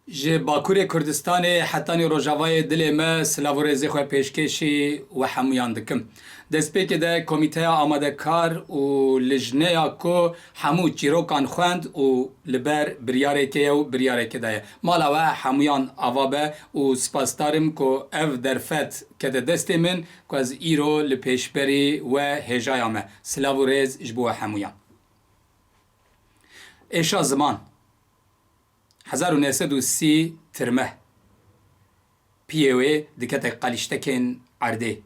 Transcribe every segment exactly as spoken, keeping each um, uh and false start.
Ji Bakurê Kurdistanê hetanî Rojavayê dilê me silav û rêzê xwe pêşkêşî we hemûyan dikim. Destpêkê de Komîteya Amadekar û Lijneya ku hemû çîrokan xwend û li ber biryarêkê ye û biryarêkê daye. Mala we hemûyan ava be û spasdar im ku ev derfet kete destê min ku ez îro li pêşberî we hêjaya me. Silav û rêz ji bo we hemûyan. Êşa ziman. Hezar û neh sed û sî tirmeh. Piyê wê dikete qelîştekên erdê.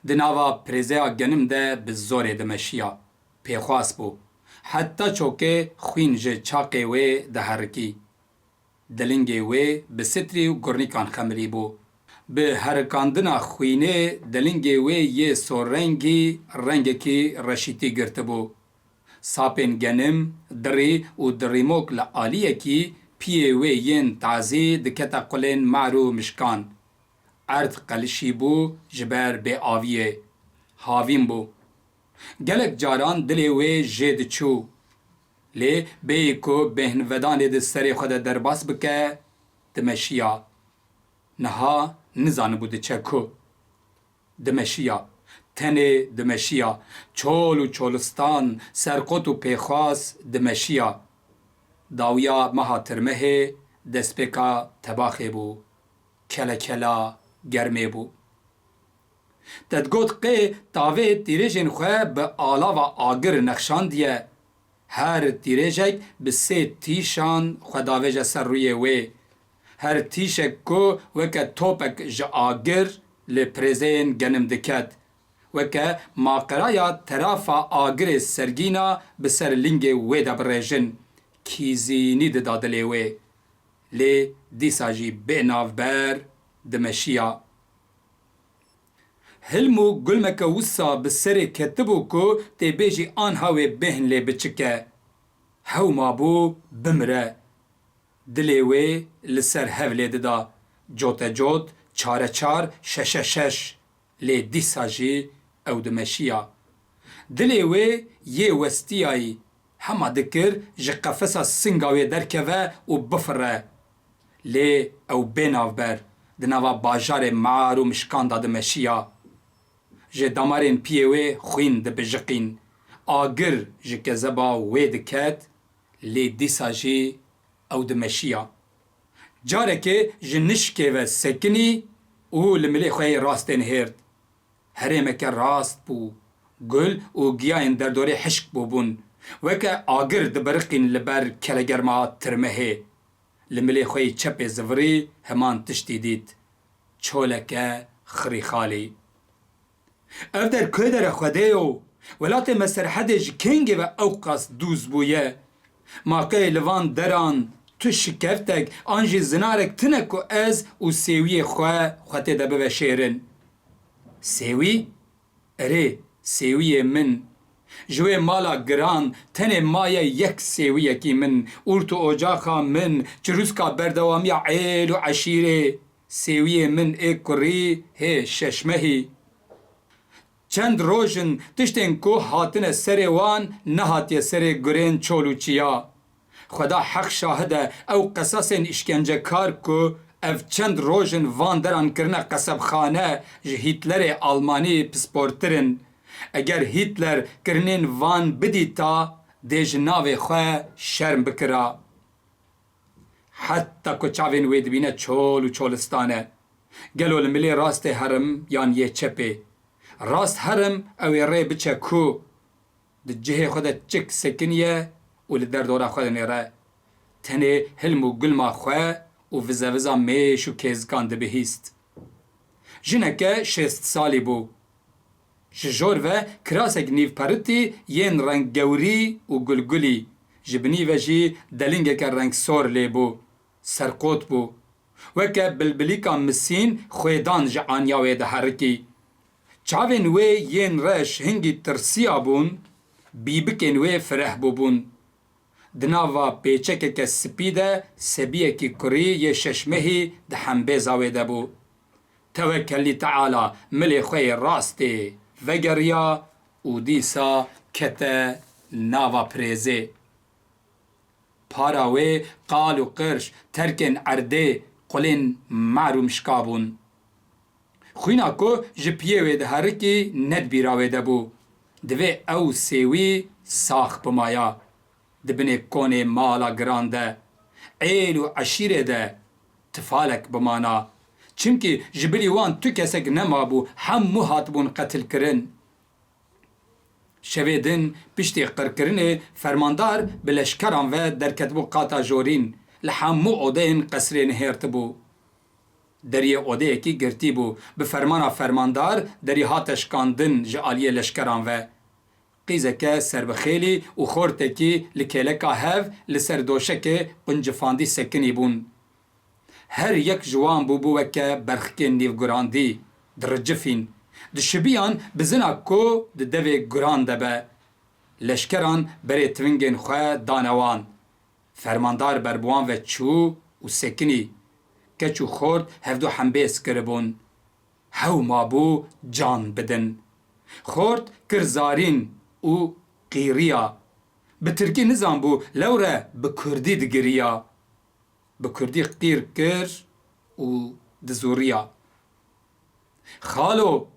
Di nava pirêzeya genim de bi zorê dimeşiya. Pêxwas bû. Heta çokê xwîn ji çaqê wê diherikî. Dilingê wê bi sitrî û gurnîkan xemilî bû. Bi herikandina xwînê dilingê wê yê sorrengî rengekî reşîtî girtibû. Sapên genim, dirî û dirîmok li aliyekî piyê wê yên tazî dikete qulên mar û mişkan. Erd qelişî bû ji ber bêaviyê. Havîn bû. Gelek caran dilê wê jê diçû. Lê bêyî ku bêhnvedanê di serê xwe de derbas bike, dimeşiya. Niha nizanibû diçe ku. Dimeşiya. Tenê dimeşiya. Çol û çolistan, serqot û pêxwas dimeşiya. Dawiya meha tirmehê destpêka tebaxê bû. Kelekela germê bû. Te digot qê tavê tîrêjên xwe bi alava agir nexşandiye. Her tîrêjek bi sê tîşan xwe davêje ser rûyê wê. Her tîşek ku weke topek ji agir li pirêzeyên genim diket. Weke maqeraya terafa agirê sergîna bi ser lingê wê de birêjin. Kîzînî dida dilê wê. Lê dîsa jî bê navber dimeşiya. Hilm û gulmeke wisa bi serê ketibû ku tê bêjî anha wê bêhn lê biçike. Hew mabû bimire. Dilê wê li ser hev lê dida. Cotecot, çareçar, şeşeşeş. Lê dîsa jî ew dimeşiya. Dilê wê yê westiyayî hema dikir ji qefesa singa wê derkeve û bifire. Lê ew bê navber di nava bajarê mar û mişkan de dimeşiya. Ji damarên piyê wê xwîn dibijiqîn. Agir ji kezeba wê diket, lê dîsa jî ew dimeşiya. Carekê ji nişkê ve sekinî û li milê xwe yê rastê nihêrt. Herêmeke rast bû. Gul û giyayên derdorê hişk bûbûn. Weke agir dibiriqîn li ber kelegerma tirmehê. Li milê xwe yê çepê zivirî heman tiştî dît. Çoleke xirîxalî. Ev der kê der e Xwedêyo? Welatê me Serhedê ji kengê ve ewqas dûz bûye? Ma qey li van deran tu şikeftek an jî zinarek tine ku ez û sêwiyê xwe xwe tê de biveşêrin? Sêwî? Erê, sêwiyê min. Ji wê mala giran tenê maye yek sêwiyekî min, ûrt û ocaxa min, çirûska berdewamiya êl û eşîrê. Sêwiyê min ê kurî hê şeşmehî. Çend roj in tiştên ku hatine serê wan nehatiye serê gurên çol û çiya. Xweda heq şahid e, ew qesasên îşkencekar ku ev çend roj in van deran kirine qesebxane, ji Hîtlerê Almanî pisportir in. Eger Hîtler kirinên van bidîta, dê ji navê xwe şerm bikira. Heta ku çavên wê dibîne çol û çolistan e. Gelo li milê rastê herim yan yê çepê? Rast herim ew ê rê biçe ku? Di cihê xwe de çik sekiniye û li derdora xwe dinêre. Tenê hilm û gulma xwe û vizeviza mêş û kêzikan dibihîst. Jineke şêst salî bû. Ji jor ve kirasek nîvperitî yên reng gewrî û gulgulî, ji binî ve jî delingeke reng sor lê bû. Serqot bû. Weke bilbilîka misîn xwêdan ji aniya wê diherikî. Çavên wê yên reş hingî tirsiya bûn, bîbikên wê fireh bûbûn. Di nava pêçekeke spî de sebiyekî kurî yê şeşmehî di hembêza wê de bû. Tewekelî Teala milê xwe yê rastê vegeriya û dîsa kete nava pirêzê. Para wê qal û qirş, terkên erdê, qulên mar û mişka bûn. Xwîna ku ji piyê wê diherikî ne di bîra wê de bû. Divê ew sêwî sax bimaya. Di binê konê mala giran de, êl û eşîrê de tifalek bimana. Çimkî ji bilî wan tu kesek nemabû, hemû hatibûn qetilkirin. Şevê din piştî qirkirinê fermandar bi leşkeran ve derketibû qata jorîn, li hemû odeyên qesrê nihêrtibû. Deriyê odeyekî girtî bû. Bi fermana fermandar derî hate şikandin ji aliyê leşkeran ve. Qîzeke serbixêlî û xortekî li kêleka hev li ser doşekê quncifandî sekinî bûn. Her yek ji wan bûbû weke berxikên nîvgurandî, diricifîn. Dişibiyan bizina ku di devê guran de be. Leşkeran berê tivingên xwe dane wan. Fermandar ber bi wan ve çû û sekinî. Keç û xort hevdu hembêz kiribûn. Hew mabû can bidin. Xort kir zarîn û qîriya. Bi tirkî nizanbû, lewre bi kurdî digiriya. Bi kurdî qîr kir û dizûriya. Xalo,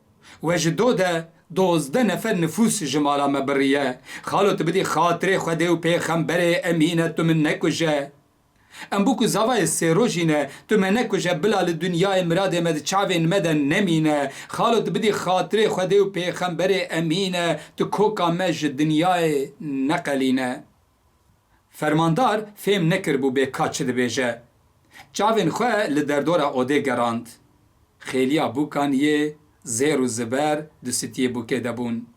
we ji do de dozdeh nefer nifûs ji mala me biriye. Xalo, tu bidî xatirê Xwedê û Pêxemberê Emîne, tu min nekuje. Em bûk û zavayê sê rojî ne, tu me nekuje, bila li dinyayê miradê me di çavên me de nemîne. Xalo, tu bidî xatirê Xwedê û Pêxemberê Emîne, tu koka me ji dinyayê neqelîne. Fermandar fêm nekiribû bê ka çi dibêje. Çavên xwe li derdora odê gerand. Xêliya bûkan yê zêr û ziber di sitiyê bûkê de bûn.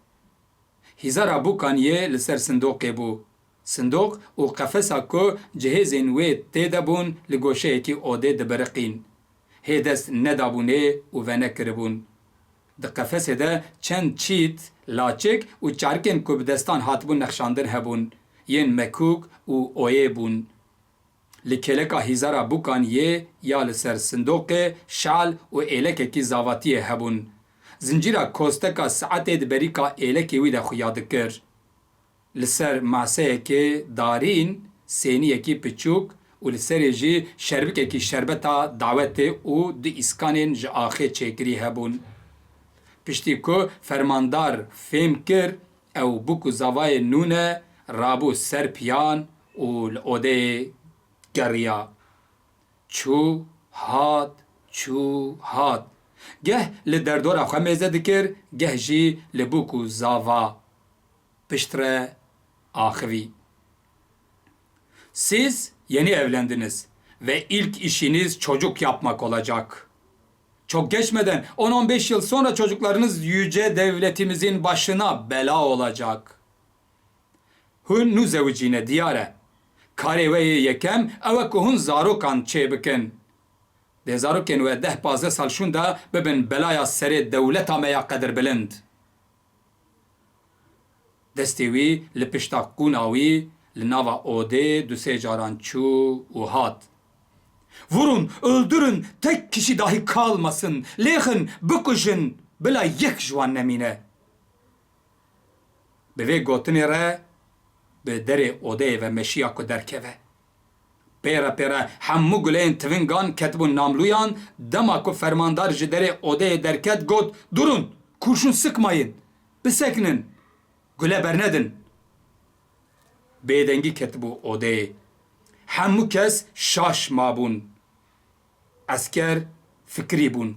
Hîzara bûkan yê li ser sindoqê bû. Sindoq û qefesa ku cihêzên wê tê de bûn li goşeyekî odê dibiriqîn. Hê dest nedabûnê û venekiribûn. Di qefesê de çend çît, laçik û çarikên ku bi destan hatibûn nexşandin hebûn, yên mekûk û oyê bûn. Li kêleka hîzara bûkan yê ya li ser sindoqê şal û êlekekî zavatiyê hebûn. Zincîra kosteka saetê di berîka êlekê wî de xuya dikir. Li ser maseyekê darîn sêniyekî piçûk û li serê jî şerbikekî şerbeta dawetê û du îskanên ji axê çêkirî hebûn. Piştî ku fermandar fêm kir ew bûk û zavayê nû ne, rabû ser piyan û li odeyê geriya. Çû, hat, çû, hat. Geh li derdora xwe mêze dikir, geh jî li bûk û zava. Piştre axivî. Siz yeni evlendiniz ve ilk işiniz çocuk yapmak olacak. Çok geçmeden, on on beş yıl sonra çocuklarınız yüce devletimizin başına bela olacak. Hûn nû zewicîne, diyar e. Karê we yê yekem ew e ku hûn zarokan çêbikin. Dê zarokên we deh pazdeh sal şûnda bibin belaya serê dewleta me ya qedirbilind. Destê wî li pişta qûna wî li nava odê du sê caran çû û hat. Vurun, öldürün, tek kişi dahi kalmasın, lêxin, bikujin, bila yek ji wan nemîne. Bi vê gotinê re bi derê odeyê ve meşiya ku derkeve. Pê re pê re hemû guleyên tivingan ketibûn namlûyan, dema ku fermandar ji derê odeyê derket, got, "Durun, kurşun sıkmayın, bisekinin, gule bernedin." Bêdengî ketibû odeyê. Hemû kes şaş mabûn. Esker fikirî bûn.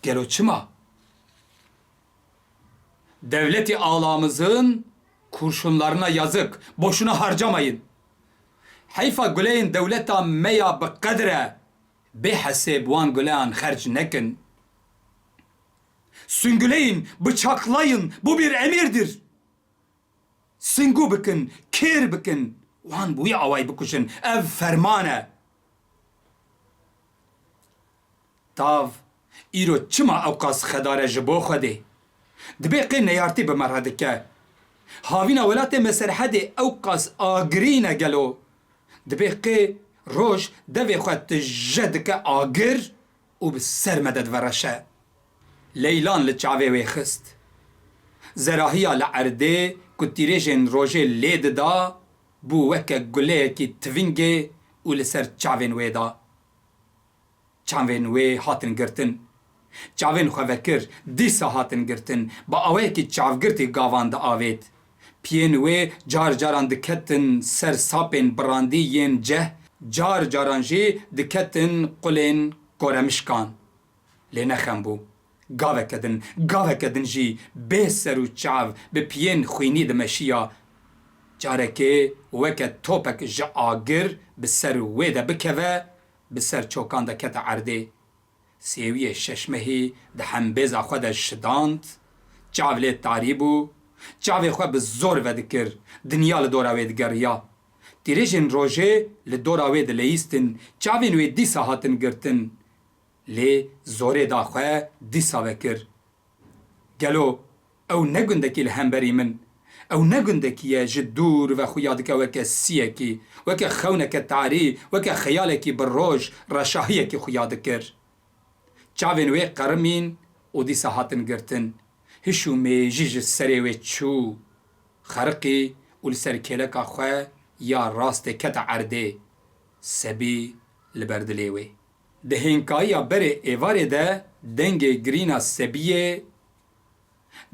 Gelo çima? Devleti ağlamızın kurşunlarına yazık, boşuna harcamayın. Heyfa guleyên dewleta me ya bi qedir e, bê hesêb wan guleyan xerc nekin. Süngüleyin, bıçaklayın, bu bir emirdir. Singû bikin, kêr bikin, wan bi wî awayî bikujin. Ev ferman e. Tav, îro çima ewqas xedar e ji bo Xwedê? Dibê qê neyartî bi me re dike. Havîna welatê me Serhedê ewqas agirî ne gelo? Dibê qê roj devê xwe tije dike agir û bi ser me de divereşe. Leylan li çavê wê xist. Zerahiya li erdê ku tîrêjên rojê lê dida, bû weke guleyekî tivingê û li ser çavên wê da. Çavên wê hatin girtin. Çavên xwe vekir, dîsa hatin girtin. Bi awayekî çavgirtî gavan diavêt. Piyên wê car caran diketin ser sapên birandî yên ceh, car caran jî diketin qulên koremişkan. Lê ne xem bû. Gaveke din, gaveke din jî bê ser û çav bi piyên xwînî dimeşiya. Carekê weke topek ji agir bi ser wê de bikeve, bi ser çokan de kete erdê. Sêwiyê şeşmehî di hembêza xwe de şidand, çav lê tarî bû, çavê xwe bi zor vedikir, dinya li dora wê digeriya. Tîrêjên rojê li dora wê dileyîstin, çavên wê dîsa hatin girtin. Lê zorê da xwe dîsa vekir. Gelo ew ne gundekî li hemberî min? Ew ne gundekî ye ji dûr ve xuya dike weke siyekî, weke xewneke tarî, weke xeyalekî bi roj, reşahiyekî xuya dikir. Çavên wê qerimîn û dîsa hatin girtin. Hiş û mêjî ji serê wê çû, xeriqî û li ser kêleka xwe ya rastê kete erdê. Sebî li ber dilê wê. Di hênkayiya berê êvarê de dengê girîna Sebiyê,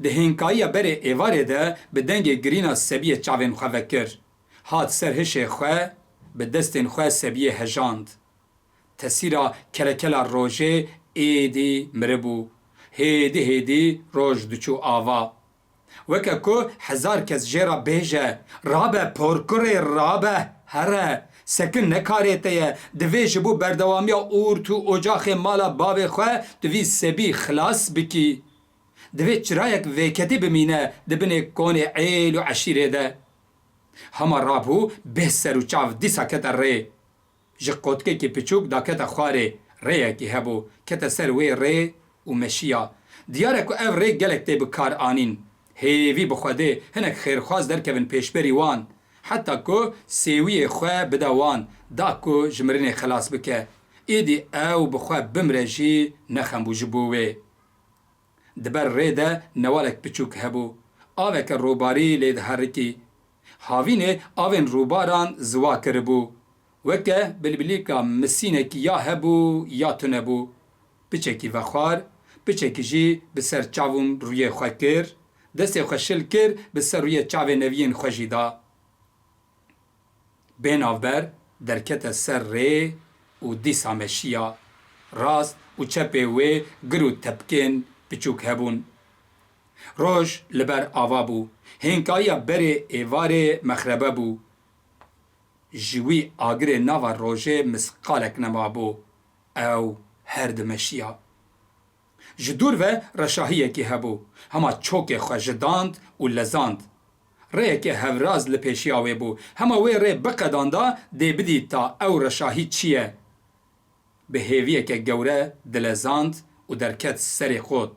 di hênkayiya berê êvarê de bi dengê girîna Sebiyê çavên xwe vekir. Hat ser hişê xwe, bi destên xwe Sebiyê hejand. Tesîra kelekela rojê êdî miribû. Hêdî hêdî roj diçû ava. Weke ku hezar kes jê re bêje, rabe porkurê, rabe, here, sekin ne karê te ye, divê ji bo berdewamiya ûrt û ocaxê mala bavê xwe tu vî Sebî xilas bikî. Divê çirayek vêketî bimîne di binê konê êl û eşîrê de. Hema rabû bê ser û çav dîsa kete rê. Ji qotkekî piçûk dakete xwarê, rêyekî hebû, kete ser wê rê û meşiya. Diyar e ku ev rê gelek tê bi kar anîn. Hêvî bi Xwedê hinek xêrxwaz derkevin pêşberî wan. Heta ku sêwiyê xwe bide wan, da ku ji mirinê xilas bike. Êdî ew bi xwe bimre jî ne xem bû ji bo wê. Di ber rê de newalek piçûk hebû. Aveke rûbarî lê diherikî. Havînê avên rûbaran ziwa kiribû. Weke bilbilîka misînekî ya hebû ya tune bû. Piçekî vexwar, piçekî jî bi ser çav û rûyê xwe kir, destê xwe şil kir, bi ser rûyê çavê neviyên xwe jî da. Bê navber derkete ser rê û dîsa meşiya. Rast û çepê wê gir û tepkên piçûk hebûn. Roj li ber ava bû. Hênkayiya berê êvarê mexrebe bû. Ji wî agirê nava rojê misqalek nemabû. Ew her dimeşiya. Ji dûr ve reşahiyekî hebû. Hema çokê xwe jidand û lezand. Rêyeke hevraz li pêşiya wê bû. Hema wê rê biqedanda dê bidîta ew reşahî çi ye. Bi hêviyeke gewre dilezand û derket serê qot.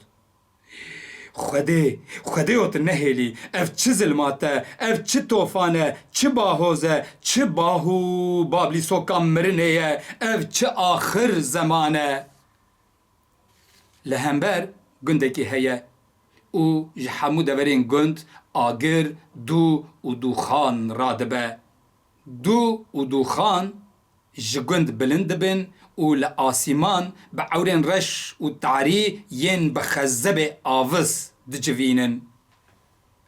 Xwedê, Xwedêyo tu nehêlî, ev çi zilmat e, ev çi tofan e, çi bahoz e, çi bah û bablîsoka mirinê ye, ev çi axir zeman e. Li hember gundekî heye û ji hemû deverên gund agir, dû û dûxan radibe. Dû û dûxan ji gund bilind dibin û li asîman bi ewrên reş û tarî yên bi xezebê avis dicivînin.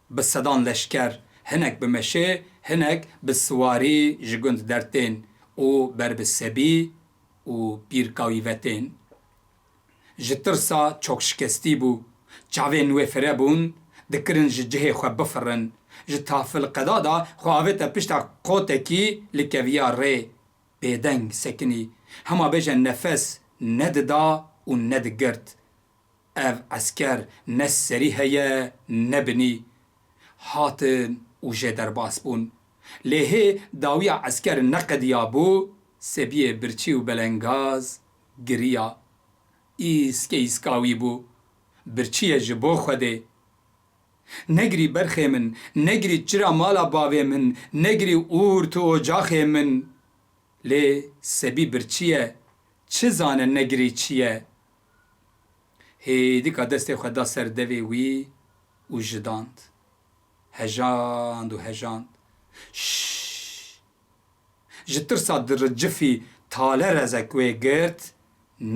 Bi sedan leşker, hinek bi meşê, hinek bi siwarî ji gund dertên û ber bi Sebî û pîrka wî vetên. Ji tirsa çok şikestî bû. Çavên wê fire bûn, dikirin ji cihê xwe bifirin. Ji tafilqeda de xwe avête pişta qotekî li keviya rê. Bêdeng sekinî. Hema bêje nefes nedida û nedigirt. Ev esker ne serî heye ne binî. Hatin û jê derbas bûn. Lê hê dawiya esker neqediyabû, Sebiyê birçî û belengaz giriya. Îskê îska wî bû. Birçî ye ji bo Xwedê. Negirî berxê min, negirî çira mala bavê min, negirî ûrt û ocaxê min. Lê Sebî birçî ye, çi zane negirî çi ye? Hêdîka destê xwe da ser devê wî û jidand. Hejand û hejand. Şşş! Ji tirsa diricifî tale rezek wê girt.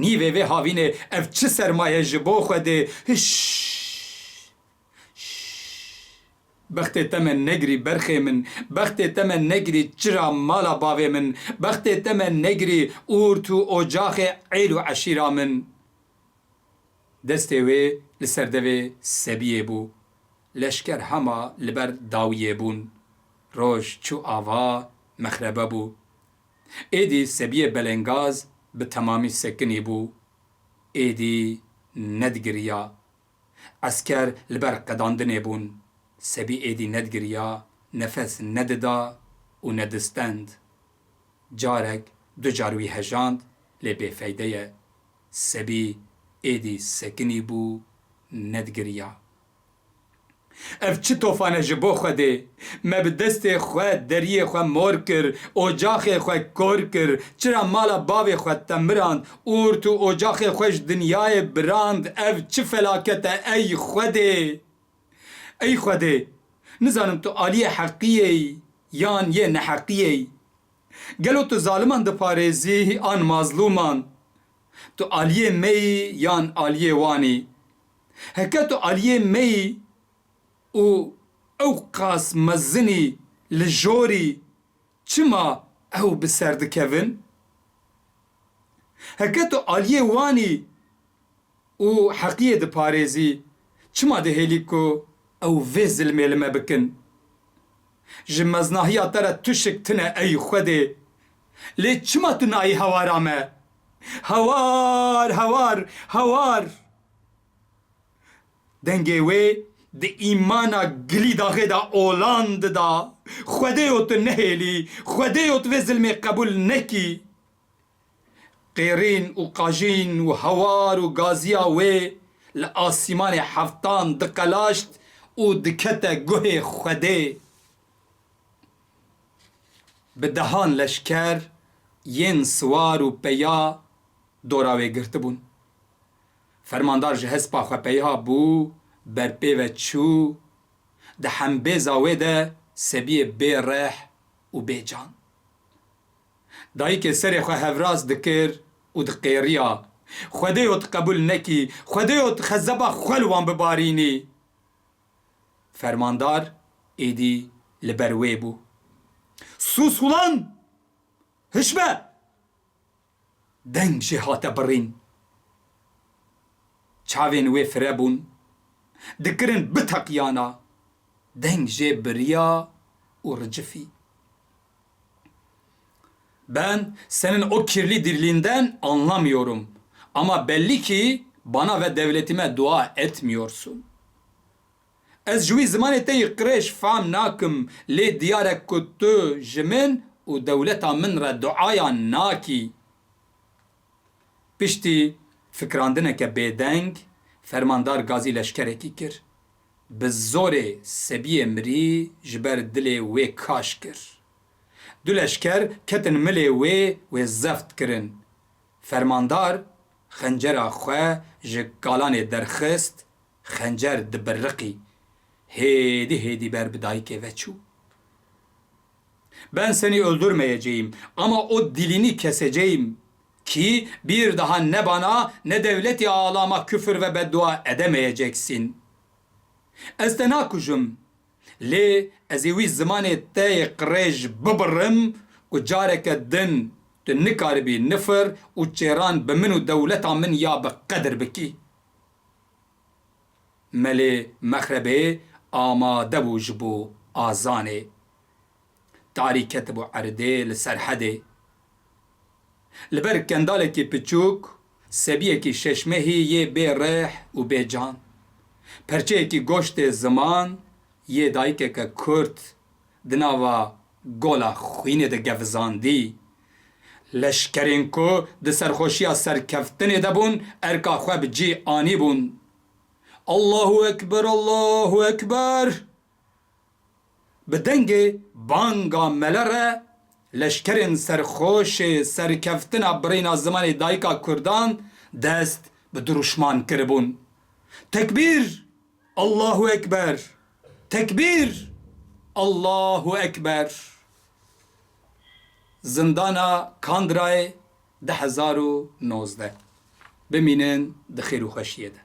Nîvê vê havînê ev çi sermaye ji bo Xwedê? Hiş! Bextê te me negirî berxê min, bextê te me negirî çira mala bavê min, bextê te me negirî ûrt û ocaxê êl û eşîra min. Destê wê li ser devê Sebiyê bû. Leşker hema li ber dawiyê bûn. Roj çû ava, mexrebe bû. Êdî Sebiyê belengaz bi temamî sekinî bû. Êdî nedigiriya. Esker li ber qedandinê bûn. Sebî êdî nedigiriya, nefes nedida û nedistend. Carek, du car wî hejand, lê bêfeyde ye. Sebî êdî sekinî bû, nedigiriya. Ev çi tofan e ji bo Xwedê? Me bi destê xwe deriyê xwe mor kir, ocaxê xwe kor kir, çira mala bavê xwe temirand, ûrt û ocaxê xwe ji dinyayê birand. Ev çi felaket e, ey Xwedê? Ey Xwedê, nizanim tu aliyê heqiyê yî yan yê neheqiyê yî. Gelo tu zaliman diparêzî an mazlûman? Tu aliyê me yî yan aliyê wan î? Heke tu aliyê me yî û ew qas mezin î, li jor î, çima ew bi ser dikevin? Heke tu aliyê wan î û heqiyê diparêzî, çima dihêlî ku ew vê zilmê li me bikin? Ji meznahiya te re tişik tune ey Xwedê. Lê çima tu nayî hewara me? Hewar, hewar, hewar! Dengê wê di îmana gilî daxê de olan dida. Xwedêyo tu nehêlî, Xwedêyo tu vê zilmê qebûl nekî. Qêrîn û qajîn û hewar û gaziya wê li asîmanê heftan diqelaşt û dikete guhê Xwedê. Bi dehan leşker yên siwar û peya dora wê girtibûn. Fermandar ji hespa xwe peya bû, ber pê ve çû, di hembêza wê de Sebiyê bê reh û bê can. Dayikê serê xwe hevraz dikir û diqêriya, Xwedêyo tu qebûl nekî, Xwedêyo tu xezeba xwe li wan bibarînî. Fermandar êdî li ber wê bû. Sûs ulan! Hişme! Deng jê hate birîn. Çavên wê fire bûn. Dikirin biteqiyana. Deng jê biriya û ricifî. Ben senin o kirli dilinden anlamıyorum. Ama belli ki bana ve devletime dua etmiyorsun. Ez ji wî zimanê te yî qirêj fam nakim, lê diyar e ku tu ji min û dewleta min re duaya nakî. Piştî fikrandineke bêdeng, fermandar gazî leşkerekî kir. Bi zorê Sebiyê mirî ji ber dilê wê kaş kir. Du leşker ketin milê wê, wê zeft kirin. Fermandar xencera xwe ji kalanê derxist, xencer dibiriqî. Hêdî hêdî ber bi dayikê ve çû. Ben seni öldürmeyeceğim ama o dilini keseceğim ki bir daha ne bana ne devleti ağlama küfür ve beddua edemeyeceksin. Ez te nakujim, lê ez ê wî zimanê te yê qirêj bibirim ku careke din tu nikaribî nifir û çêran bi min û dewleta min ya bi qedir bikî. Melê Mexrebê amade bû ji bo azanê. Tarî ketibû erdê li Serhedê. Li ber kendalekî piçûk, sebiyekî şeşmehî yê bê rêh û bê can. Perçeyekî goştê ziman yê dayikeke kurd di nava gola xwînê de gevizandî. Leşkerên ku di serxweşiya serkeftinê de bûn, erka xwe bi cî anîbûn. Allahu Ekber, Allahu Ekber! Bi dengê banga mele re leşkerên serxoşê serkeftina birîna zimanê dayika kurdan dest bi dirûşman kiribûn. Tekbîr! Allahu Ekber! Tekbîr! Allahu Ekber! Zindana Kandrayê du hezar û nozdeh. Bimînin di xêr û xweşiyê de.